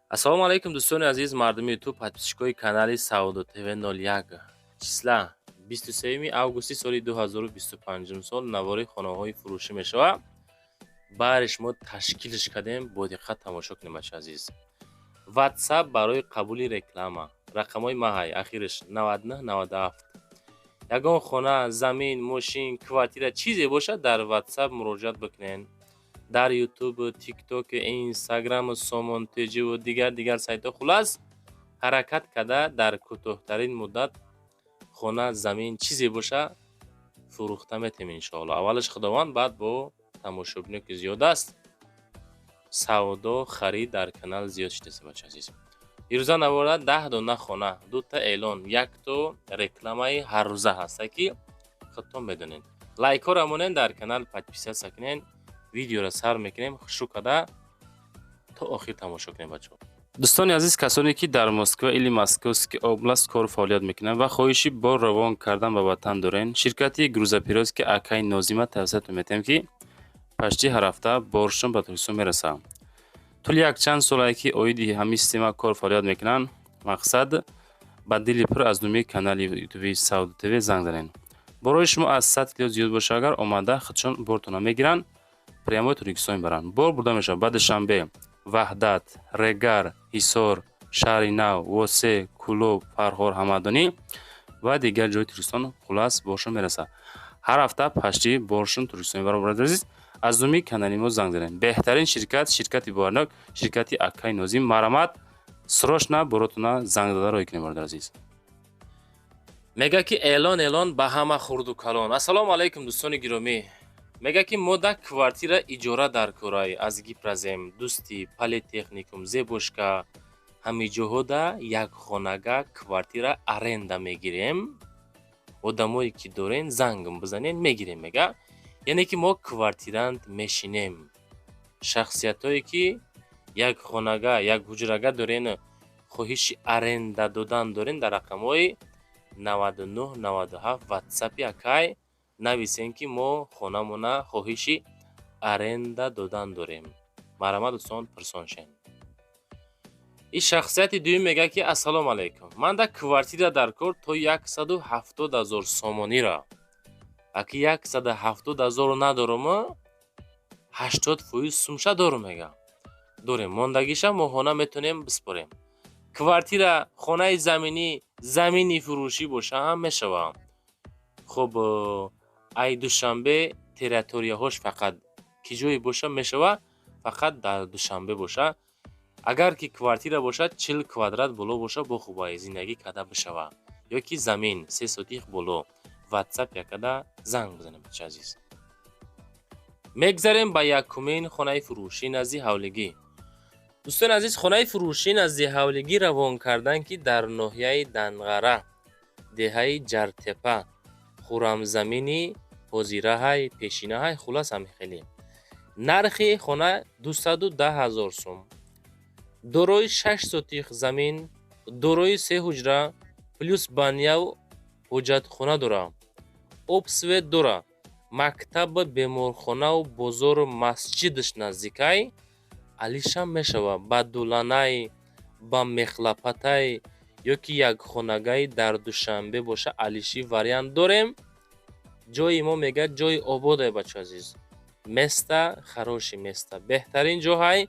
Ассалому алайкум, дӯстони азиз, мардуми Ютуб, подписчикои канали Савдо ТВ 01. Числа 23 августи соли 2025 сол навори хонаҳои фурӯшӣ мешавад. Баъри шумо ташкилш кардем, бо диққат тамошо кунем, бача азиз. WhatsApp барои қабули реклама. Рақамҳои маҳай ахираш 99 97. Ягон хона, замин, мошин, квартира, чизе бошад, дар WhatsApp муроҷиат бикунед. Дар Ютуб, Тикток, Инстаграму Сомон ТЖву дигар дигар сайтҳо, хулас, ҳаракат карда, дар кӯтоҳтарин муддат хона, замин, чизе боша, фурӯхта метем, иншоалло. Аввалаш Худованд, баъд бо тамошобино, ки зиёд аст, савдо, харид дар канал зиёд шудааст, бача азиз. Ирӯза навора 10 дона хона, дута эълон, якто рекламаи ҳаррӯза ҳаста, ки худтон медонед. Лайкҳоро монед, дар канал подписаться кунед. Видеоро сар мекунем, хушрӯ карда то охир тамошо кунем, бачаҳо. Дӯстони азиз, касоне ки дар Москва или Московский область кору фаъолият мекунанд ва хоҳиши бор равон кардан ба ватан дорен, ширкати грузоперевозки акай Нозима тавсиятон метиҳем, ки почти ҳар ҳафта боршон ба Тоҷикистон мерасад. Тӯли якчанд солае ки оиди ҳамин система кор фаъолият мекунанд, мақсад, ба дили пур аз номи канали ютуби Савдо ТВ занг занед. Борои шумо аз 100 кило зиёд боша агар, омада худшон бортона мегиранд, прямой Тоҷикистон мебаранд. Бор бурда мешавад ба Душанбе, Ваҳдат, Регар, Ҳисор, Шаҳри Нав, Восе, Кӯлоб, Фархор, Ҳамадонӣ ва дигар ҷои Тоҷикистон. Хулас, боршон мерасад. Ҳар ҳафта почти боршон Тоҷикистон мебаранд. Бародари азиз, аз номи канали мо занг занед. Беҳтарин ширкат, ширкати боварнок, ширкати акай Нозим. Марҳамат, срочно боротона занг зада роҳӣ кунед, бародари азиз. Мега ки эълон, эълон ба ҳама хурду калон. Ассалому алайкум, дӯстони гиромӣ. Мега ки мо да квартира иҷора дар кораи аз Гипрозем, Дӯстӣ, Политехникум, Зебошка, ҳамиҷоҳода як хонага квартира аренда мегирем. Одамое ки дорен, зангм бизанен, мегирем, мега. Яъне ки мо квартирант мешинем. Шахсиятҳое ки як хонага, як ҳуҷрага дорен, хоҳиши аренда додан дорен, дар рақамҳои 99 97 ватсапи акай нависен, ки мо хонамона хоҳиши аренда додан дорем. Марҳамат, дӯстон, пурсон шен. Ин шахсияти дуюм мегӯяд, ки ассалому алайкум, ман дар квартира дар кор то 170 000 сомонира. Аки 170 000 надорум, 80% сумша дорум, мегӯям. Дорем, мондагиша моҳона метавонем биспорем. Квартира, хонаи заминӣ, замини фурӯшӣ боша ҳам мешавад. Хуб, ай Душанбе территорияҳош фақат ки ҷое боша мешава, фақат дар Душанбе боша. Агар ки квартира бошад, 40 квадрат боло боша, бо хубай зиндагӣ карда бишава. Ё ки замин 3 сотих боло. Ватсап якада занг бизанем, бача азиз. Мегзарем ба якумин хонаи фурӯшӣ назди ҳавлигӣ. Дӯстони азиз, хонаи фурӯшӣ назди ҳавлигӣ равон кардан, ки дар ноҳияи Данғара, деҳаи Ҷартепа, Хуррамзамини ҳозираҳай, пешинаҳай, хулас, ҳами хеле. Нархи хона 210 000 сум. Дорои 6 сотих замин, дорои се ҳуҷра, плюс баняву ҳоҷатхона дора. Об, свет дора. Мактаб, беморхонаву бозору масҷидаш наздикай. Алишам мешава ба Дуланай, ба Мехлапатай ё ки якхонагай дар Душанбе боша, алиши вариант дорем. Ҷои мо, мегӯяд, ҷои ободе, бачо азиз. Место хороший место. Беҳтарин ҷоҳай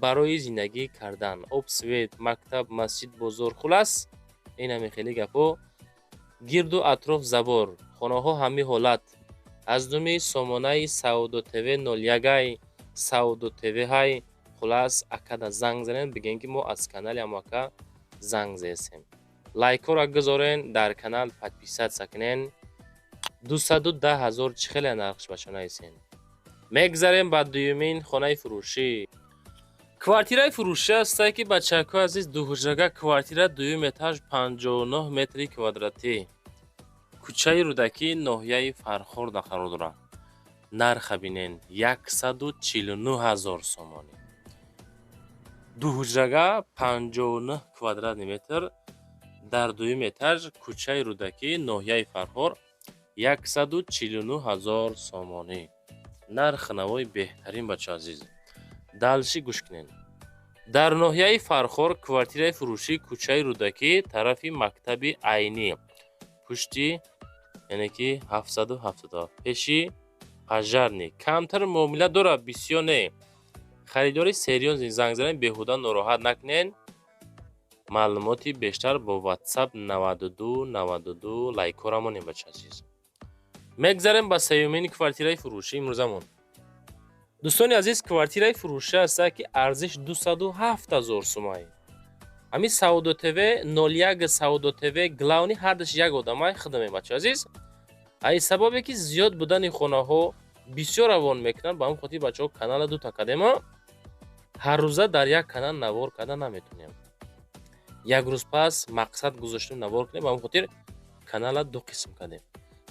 барои зиндагӣ кардан. Об, свет, мактаб, масҷид, бозор, хулас, ин ҳами хеле гапҳо. Гирду атроф забор. Хонаҳо ҳамин ҳолат. Аз номи сомонаи Савдо ТВ 01-ай, Савдо ТВ ҳай, хулас, акада занг занед, бигӯем, ки мо аз канали ҳамо ака занг зесем. Лайкҳоро гузорен, дар канал подписаться кунен. 210 000 чӣ хеле нархш, бачо, нависен. Мегзарем ба дуюмин хонаи фурӯшӣ. Квартираи фурӯшӣ ҳастае, ки, бачакҳои азиз, дуҳуҷрага квартира, дуюм этаж, 59 метри квадратӣ. Кӯчаи Рӯдакӣ, ноҳияи Фархорда қарор дорад. Нарха бинен: 149 000 сомонӣ. Дуҳуҷрага, 59 квадратный метр, дар дуюм этаж, кӯчаи Рӯдакӣ, ноҳияи Фархор, 149 000 сомонӣ. Нархи навои беҳтарин, бачо азиз. Дальше гӯш кунед. Дар ноҳияи Фархор квартираи фурӯшӣ, кӯчаи Рӯдакӣ, тарафи мактаби Айнӣ, пушти, яъне ки 777, пеши пожарный. Камтар муомила дорад, бисёр не. Харидори серьёзный занг занед, беҳуда нороҳат накунед. Маълумоти бештар бо WhatsApp 92 92. Лайкҳоро монем, бача азиз. Мегзарем ба сеюмин квартираи фурӯшӣ имрӯзамон. Дӯстони азиз, квартираи фурӯшӣ аста, ки арзиш 207 000 сумай. Ҳамин Савдо ТВ 01, Савдо ТВ главный, ҳардаш як одамай, хидаме, бача азиз. Ай сабабе ки зиёд будани хонаҳо, бисёр равон мекунанд, ба ҳамин хотир, бачаҳо, канала дута кардема. Ҳаррӯза дар як канал навор карда наметонем. Як рӯз пас мақсад гузоштем навор кунем, ба ҳамин хотир канала ду қисм кардем.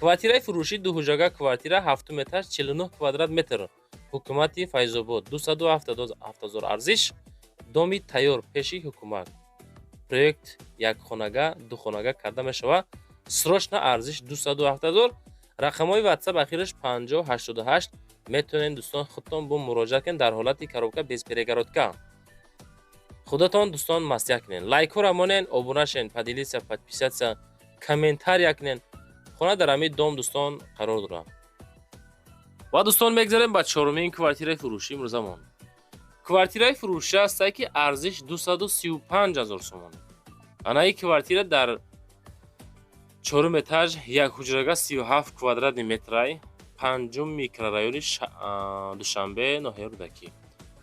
Квартираи фурӯшӣ, дуҳуҷрага квартира, ҳафтум этаж, 49 квадрат метр, ҳукумати Файзобод, 207 000 арзиш, доми тайёр, пеши ҳукумат. Проект якхонага, духонага карда мешавад. Срочно, арзиш 207 000. Рақамҳои WhatsApp ахираш 5088. Метавонед, дӯстон, худтон бо муроҷиат кунед. Дар ҳолати коробка, без перегородка. Худатон, дӯстон, маслиҳат кунед. Лайкҳоро монен, обуна шавед, поделиться, подписаться, комментария кунед. Хона дар ҳамин дом, дӯстон, қарор дорад. Ва, дӯстон, мегзарем ба чорумин квартираи фурӯшӣ имрӯзамон. Квартираи фурӯшӣ ҳастае, ки арзиш 235 000 сомон. Анаи квартира дар чорум этаж, як ҳуҷрага, 37 квадратный метрай, панҷум микрорайони Душанбе, ноҳияи Рӯдакӣ,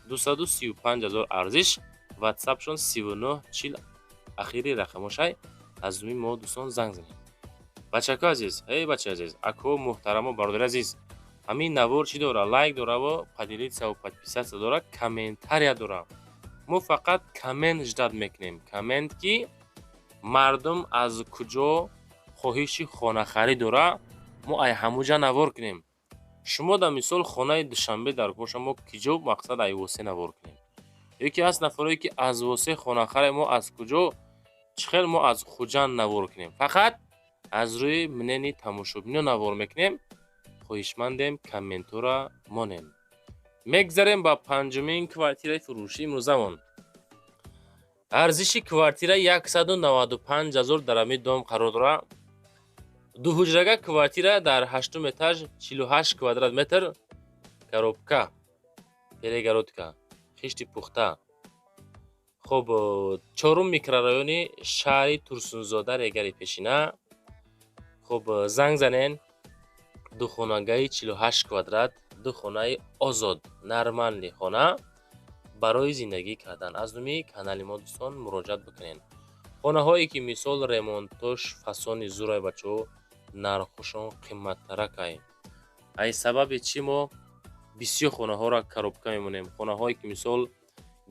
235 000 арзиш. Ватсапшон 39 40 ахири рақамошай. Аз рӯи мо, дӯстон, занг занед. Бачако азиз, эй бачаи азиз, ако муҳтарамо, бародари азиз, ҳамин навор чӣ дора? Лайк дораву поделиться, подписаться дора, комментария дора. Мо фақат коммент ждать мекунем, коммент, ки мардум аз куҷо хоҳиши хонахарӣ дора, мо ай ҳамуҷа навор кунем. Шумо дар мисол хонаи Душанбе дар боша, мо киҷо, мақсад, ай Восе навор кунем? Ё ки ҳаст нафарое, ки аз Восе хонахаре, мо аз куҷо, чӣ хел мо аз Хуҷанд навор кунем? Фақат аз рӯи мнение тамошобино навор мекунем. Хоҳишмандем, комментора монем. Мегзарем ба панҷумин квартираи фурӯшӣ имрӯзамон. Арзиши квартира 195 000. Дар ҳамин дом қарор дорад. Дуҳуҷрага квартира дар ҳаштум этаж, 48 квадрат метр, коробка, перегородка, хишти пухта. Хуб, чорум микрорайони шаҳри Турсунзода, Регари пешина. Хуб, занг занен. Духонагаи 48 квадрат, ду хонаи озод, нормальный хона барои зиндагӣ кардан. Аз номи канали мо, дӯстон, муроҷиат бикунед. Хонаҳое, ки мисол ремонтош фасони зурай, бачаҳо, нархошон қиматтаракай. Ай сабаби чӣ мо бисёр хонаҳоро коробка мемонем? Хонаҳое, ки мисол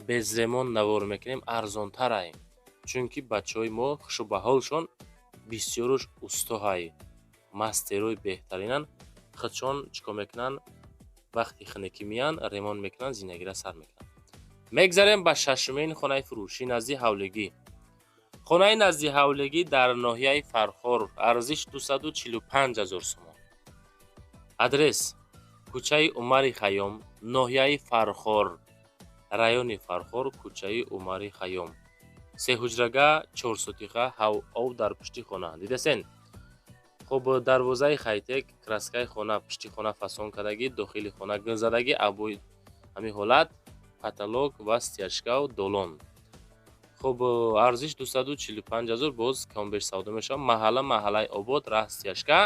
без ремонт навор мекунем, арзонтарай, чунки бачаҳои мо хушу ба ҳолшон бисёруш устоҳай, мастерои беҳтаринанд. Худшон чӣ кор мекунанд? Вақти хунукӣ меянд, ремонт мекунанд, зиндагиро сар мекунанд. Мегзарем ба шашумин хонаи фурӯшӣ назди ҳавлигӣ. Хонаи назди ҳавлигӣ дар ноҳияи Фархор, арзиш 245 000 сомон. Адрес: кӯчаи Умари Хайём, ноҳияи Фархор, райони Фархор, кӯчаи Умари Хайём. Сеҳуҷрага, чорсотиха, об дар пушти хона дидасен. Хуб, дарвозаи хайтек, краскаи хона, пушти хона фасон кардагӣ, дохили хона гулзадагӣ, обои ҳамин ҳолат, потолок ва стяжкау долон. Хуб, арзиш 245 000, боз камбеш савдо мешавад. Маҳалла маҳаллаи обод, раҳ стяжка,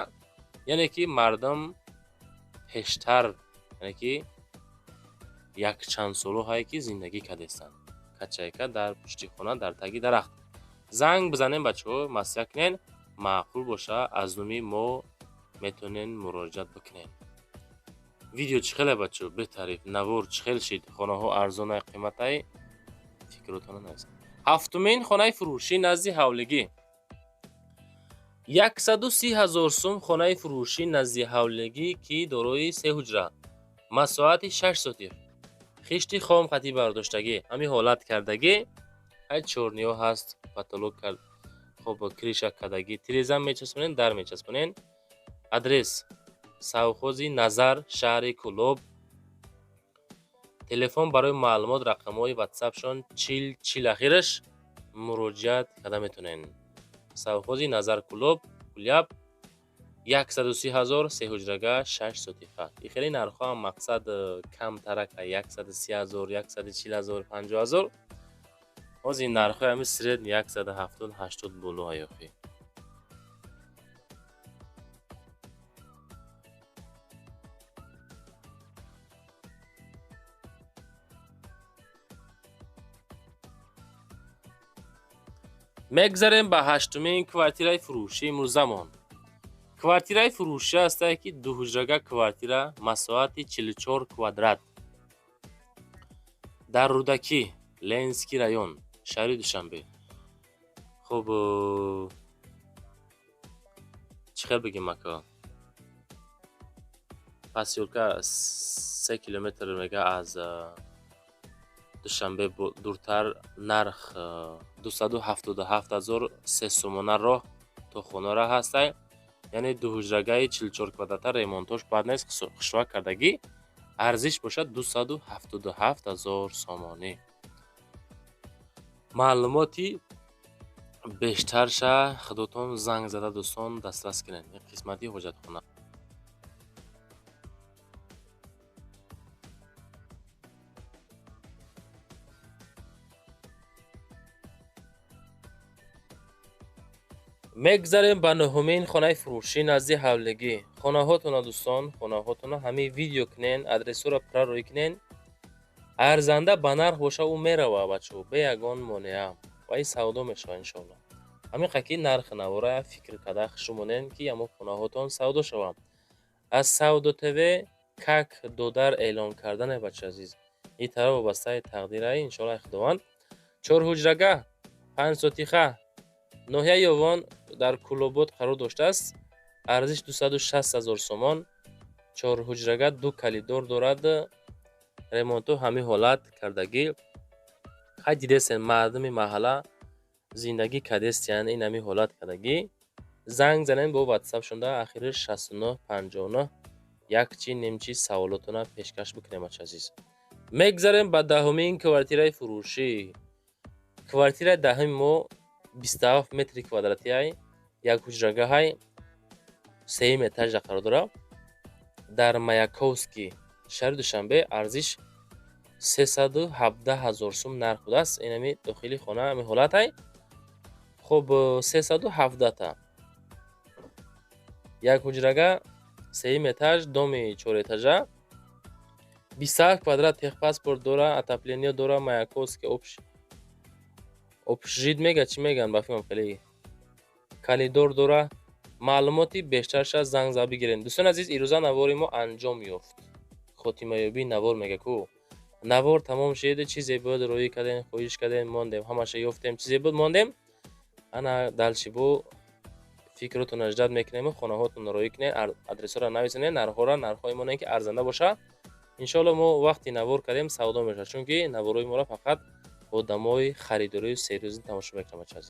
яъне ки мардум пештар, яъне ки якчанд солоҳае, ки зиндагӣ кардестанд. Качайка дар пушти хона, дар таги дарахт. Занг бизанем, бачаҳо, маслиҳат кунед. Маъқул боша, аз номи мо метавонед муроҷиат бикунед. Видео чӣ хеле, бачаҳо, бетариф навор чӣ хел шид? Хонаҳо арзонай, қиматай? Фикротонро нависед. Ҳафтумин хонаи фурӯшӣ назди ҳавлигӣ, 130 000 сум. Хонаи фурӯшӣ назди ҳавлигӣ, ки дорои се ҳуҷра, масоҳати 6 сотих, хишти хом қатӣ бардоштагӣ, ҳамин ҳолат кардагӣ, ҳай чорниё ҳаст, потолок кард. Хуб, крыша кардагӣ, тиреза мечаспонед, дар мечаспонед. Адрес: совхози Назар, шаҳри Кӯлоб. Телефон барои маълумот, рақамҳои ватсапшон 40 40 ахираш, муроҷиат карда метавонед. Совхози Назар Кулоб, Куляб, 130 000, сеҳуҷрага, 6 сотиха. И хеле нархҳо ҳам мақсад камтарака: 130 000, 140 000, 50 000. Ҳозир нархҳои ҳами средний 170, 80 боло аёхи. Мегзарем ба ҳаштумин квартираи фурӯши имрӯзамон. Квартираи фурӯшӣ ҳастае, ки дуҳуҷрага квартира, масоҳати 44 квадрат, дар Рӯдакӣ, Ленинский район, шаҳри Душанбе. Хуб, чӣ хел бигем, ака, посёлка 3 километр мега аз Душанбе дуртар. Нарх 277 000, 3 сомона роҳ то хонара ҳастай. Яъне дуҳуҷрагаи 44 квадрата, ремонтош бад нест, хушрӯя кардагӣ. Арзиш бошад 277 000 сомонӣ. Маълумоти бештарша худотон занг зада, дӯстон, дастрас кунед. Ин қисмати ҳоҷатхона. Мегзарем ба нуҳумин хонаи фурӯшӣ назди ҳавлигӣ. Хонаҳотона, дӯстон, хонаҳотона ҳамин видео кунен, адресҳоро пурра рӯй кунен. Арзанда ба нарх боша, ӯ мерава, бачаҳо, бе ягон монеа ва ин савдо мешавад, иншоалло. Ҳамин қаки нархи навора фикр карда хушу монен, ки ҳамон хонаҳотон савдо шаванд. Аз Савдо ТВ как додар эълон кардане, бача азиз, ин тараф вобастаи тақдираи, иншоалло, Худованд. Чорҳуҷрага, 5 сотиха, ноҳияи Ёвон, дар Кулобод қарор доштааст. Арзиш 260 000 сомон. Чорҳуҷрага, ду коридор дорад, ремонту ҳамин ҳолат кардагӣ. Хай, дидестен, мардуми маҳалла зиндагӣ кардестиян, ин ҳамин ҳолат кардагӣ. Занг занед бо ватсапшонда, ахири 69 59, якчи нимчи саволотона пешкаш бикунем, бача азиз. Мегзарем ба даҳумин квартираи фурӯшӣ. Квартираи даҳуми мо 27 метри квадратиай, як ҳуҷрагаҳай, сеюм этажа қарор дорад, дар Маяковский, шаҳри Душанбе. Арзиш 317 000 сум нарх будааст. Инами дохили хона ҳамин ҳолатай. Хуб, 317-та, як ҳуҷрага, сеюм этаж, доми чорэтажа, 27 квадрат, техпаспорт дора, отопление дора. Маяковский общежит мега, чӣ мегӯянд, ба фикрам, хеле коридор дора. Маълумоти бештарша занг зада бигиред. Дӯстони азиз, ирӯза навори мо анҷом ёфт. Хотимаёбии навор мега ку, навор тамом шуд. Чизе буд, рӯӣ кардем, хоҳиш кардем, мондем, ҳамаша ёфтем, чизе буд, мондем. Ана дальше бо фикротонро ждать мекунем. Хонаҳотонро роӣ кунед, адресҳоро нависонед, нархҳоро, нархҳои монед, ки арзанда боша. Иншоалло, мо вақти навор кардем, савдо мешавад, чунки наворҳои моро фақат одамои харидории серьёзный тамошо мекунанд, бача азиз.